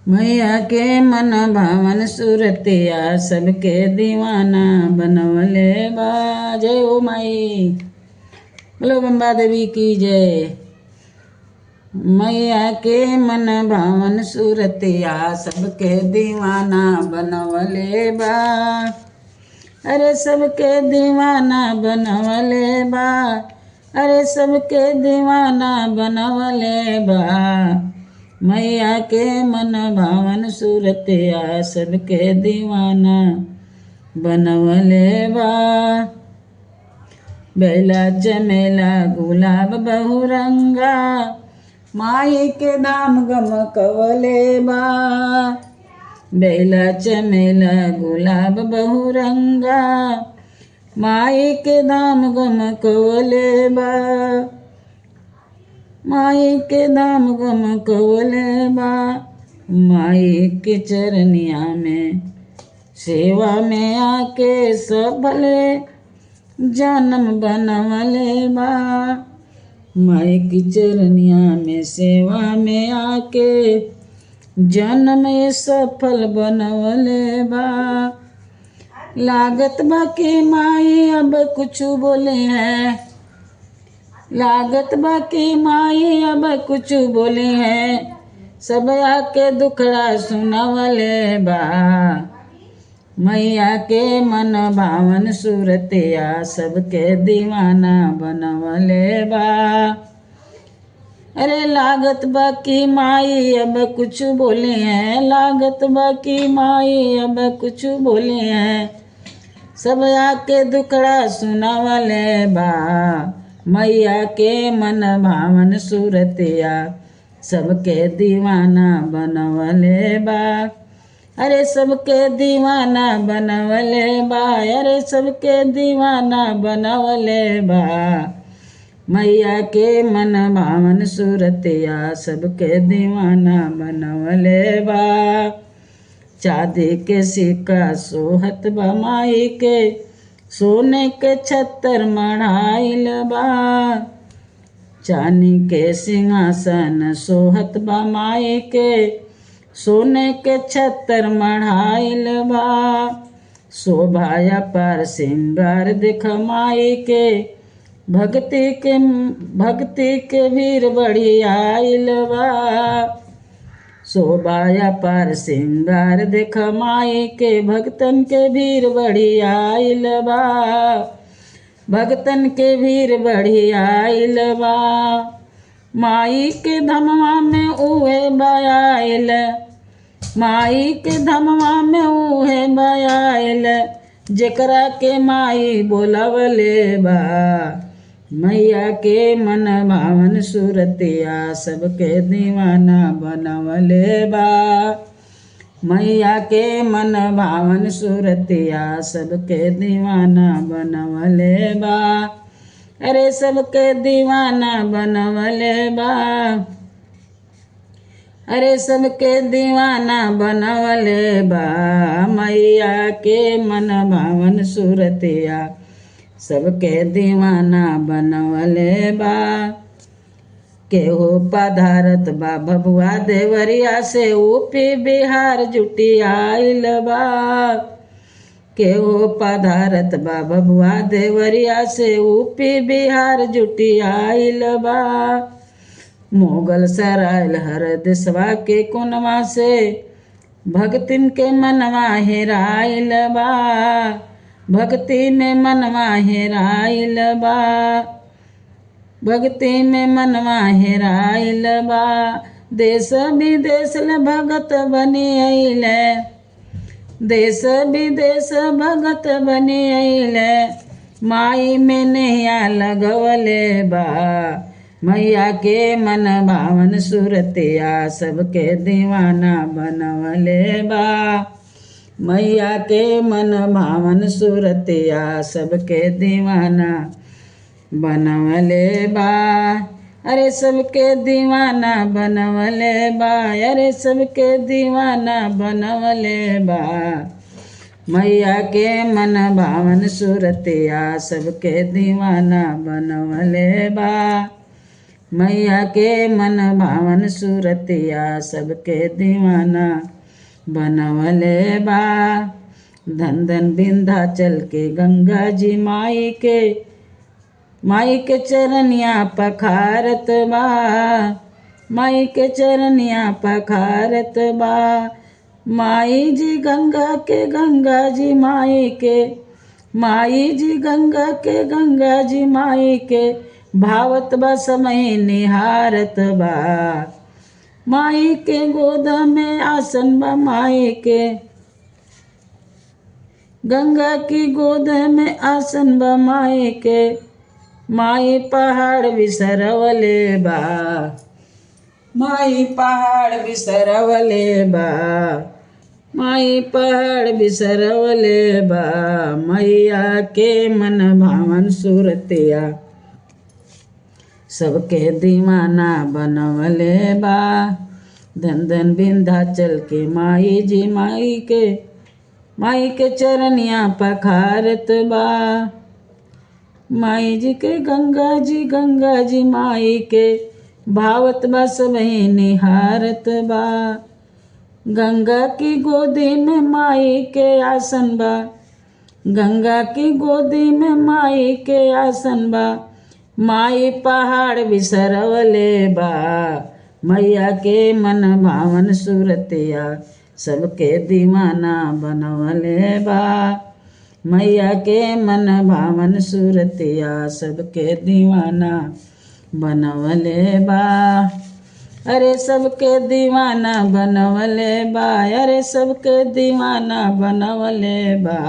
मैया के मन भावन सूरतिया सबके दीवाना बनवले बा। जय हो माई, बोलो बम्बा देवी की जय। मैया के मन भावन सूरतिया सबके दीवाना बनवले बा। अरे सबके दीवाना बनवले बा, अरे सबके दीवाना बनवले बा। मैया के मन भावन सूरतिया सबके दीवाना बनवले बा। बेला चमेला गुलाब बहुरंगा माई के धाम गम कवले बा। बेला चमेला गुलाब बहुरंगा माई के धाम गम कवले बा। माई के धाम गम कवले बा। माई के चरनिया में सेवा में आके सफले जन्म बनवले बा। माई की चरनिया में सेवा में आके जन्म ये सफल बनवले बा। लागत बाकी माई अब कुछ बोले है, लागत बाकी माई अब कुछ बोले है। सब आके दुखड़ा सुनावले बा। मैया के मन भावन सूरतिया सबके दीवाना बनवले बा। अरे लागत बाकी माई अब कुछ बोले हैं, लागत बाकी माई अब कुछ बोले हैं। सब आके दुखड़ा सुनावले बा। मैया के मन भावन सूरतिया सबके दीवाना बनवले बा। अरे सबके दीवाना बनवले बा, अरे सबके दीवाना बनवले बा। मैया के मन भावन सूरतिया सबके दीवाना बनवले बा। चांदी के सिक्का सोहत बा माई के, सोने के छत्तर मढ़ाइल बा। चांदी के सिंहासन सोहत बा माई के, सोने के छत्तर मढ़ाइल बा। शोभाया पर सिंगार देख माई के, भक्ति के भीड़ बढ़ी आइल बा। शोभाया पर सिंगार देख माई के, भक्तन के भीड़ बढ़ी आइल बा। भक्तन के भीड़ बढ़ी आइल बा। माई के धमवा में उहे बयाइल, माई के धमवा में उहे बयाइल। जेकरा के माई बोलवले बा। मैया के मन भावन सूरतिया सबके दीवाना बनवले बा। मैया के मन भावन सूरतिया सबके दीवाना बनवले बा। अरे सबके दीवाना बनवले बा, अरे सबके दीवाना बनवले बा। मैया के मन भावन सूरतिया सबके दीवाना बनवले बा। केहू पधारत बा भभुआ देवरिया से, यूपी बिहार जुटी आइल बा। केहू पधारत बा भभुआ देवरिया से, यूपी बिहार जुटी आइल बा। मुगल सरायल हर देशवा के कोनवा से, भक्तिन के मनवा हेराइल बा। भक्ति में मनवा हेराइल बा, भक्ति में मनवा हेराइल बा। देश विदेश ले भगत बनी अइले, देश विदेश भगत बनी अइले। माई में नैया लगवले बा। मैया के मन भावन सूरतिया सबके दीवाना बनवले बा। मैया के मन भावन सूरतिया सबके दीवाना बनवले बा। अरे सबके दीवाना बनवले बा, अरे सबके दीवाना बनवले बा। मैया के मन भावन सूरतिया सबके दीवाना बनवले बा। मैया के मन भावन सूरतिया सबके दीवाना बनवले बा। धन धन विंध्याचल के गंगा जी माई के, माई के चरनिया पखारत बा, माई के चरनिया पखारत बा। माई जी गंगा के गंगा जी माई के, माई जी गंगा के गंगा जी माई के, भावत बा समय निहारत बा। माई के गोद में आसन बा माई के, गंगा की गोद में आसन बा माई के, माई पहाड़ बिसरवले बा, माई पहाड़ बिसरवले बा, माई पहाड़ बिसरवले बा। मैया के मन भावन सूरतिया सबके दीवाना बनवले बा। धन धन विंध्याचल के माई जी माई के, माई के चरनिया पखारत बा। माई जी के गंगा जी माई के, भावत बा सबही निहारत बा। गंगा की गोदी में माई के आसन बा, गंगा की गोदी में माई के आसन बा। माई पहाड़ बिसरवले बा, मैया के मन भावन सूरतिया सबके दीवाना बनवले बा। मैया के मन भावन सूरतिया सबके दीवाना बनवले बा। अरे सबके दीवाना बनवले बा, अरे सबके दीवाना बनवले बा।